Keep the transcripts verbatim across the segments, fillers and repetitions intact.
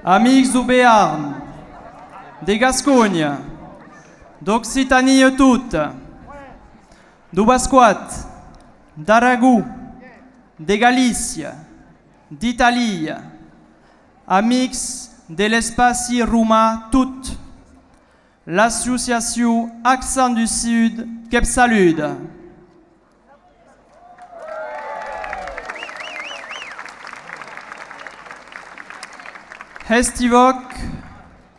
Amics deu Bearn, de Gasconha, d'Occitània tota, deu Bascoat, d'Aragon, de Galícia, d'Itàlia, amics de l'espaci roman tot, l'associacion Accents du Sud que'vs saluda. Hestiv'Òc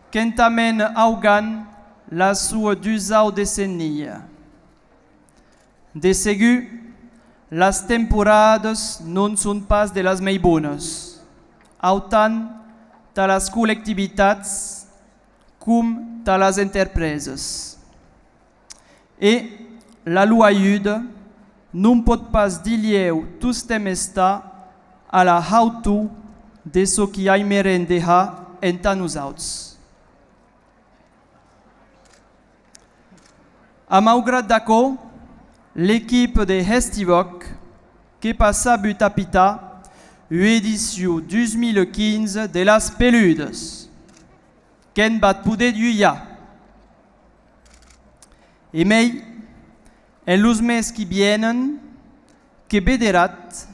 qu'entamena augan la sua dusau decennia. De segur, las temporadas non son pas de las mei bonas, autant tà las collectivitats com tà las enterpresas. E la lor ajuda non pòt pas dilhèu tostemps estar a la hautor de çò qui aimerem dejar entà nosauts. A maugrat d'aquò, l'equipa de Hestiv'Òc que'vs a sabut apitar ua edicion dus mila quinze de las Peludas. Que'n vatz poder julhar. E mei, en los mes qui vienen, que vederatz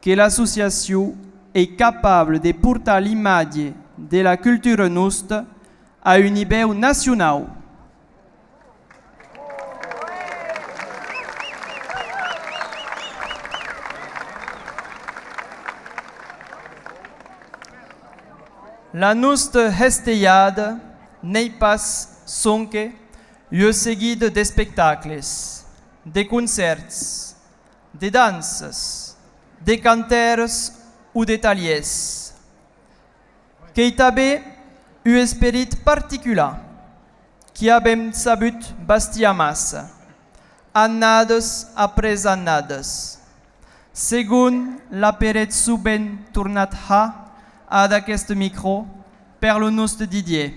que l'associacion ei capable de portar l'imatge de la cultura nosta a un nivèu nacionau. La nosta hestejada n'ei pas sonque ua seguida d'espectacles, de concèrts, de danças, de cantèras o de talhièrs. Qu'ei tanben un esperit particular qui avem sabut bastir amassa, annadas après annadas, segon l'aperetz sovent tornat har ad aqueste micro per lo noste Didier.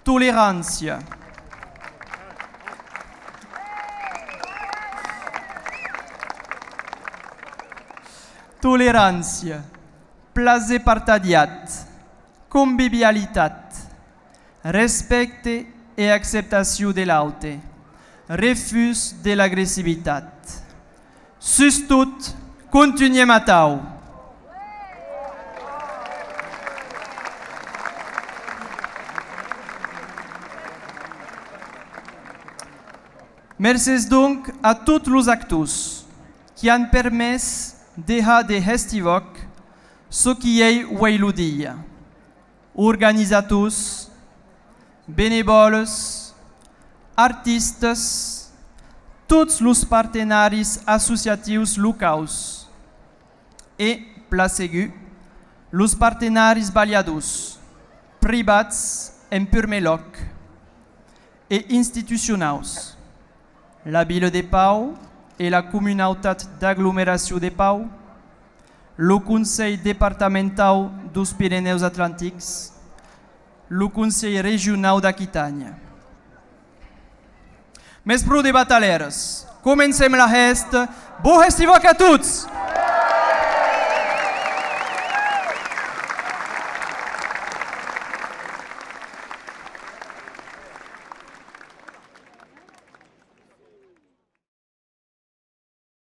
Tolerància. Tolerància, plaser partatjat, convivialitat, respècte e acceptacion de l'aute, refús de l'agressivitat. Sustot, contunhem atau! Mercés donc a tots los actors qui an permés de har de Hestiv'Òc çò qui ei uei lo dia. Organizators, benevòles, artistas, tots los partenaris associatius locaus e, plan segur, los partenaris balhadors, privats en purmèr lòc, e institucionaus, la Vila de Pau e la Comunautat d'Aglomeracion de Pau, lo Conselh Departamentau deus Pirenèus Atlantics, lo Conselh Regionau d'Aquitània. Mès pro de batalèras, comencem la hèsta. Bon Hestiv'Òc a tots!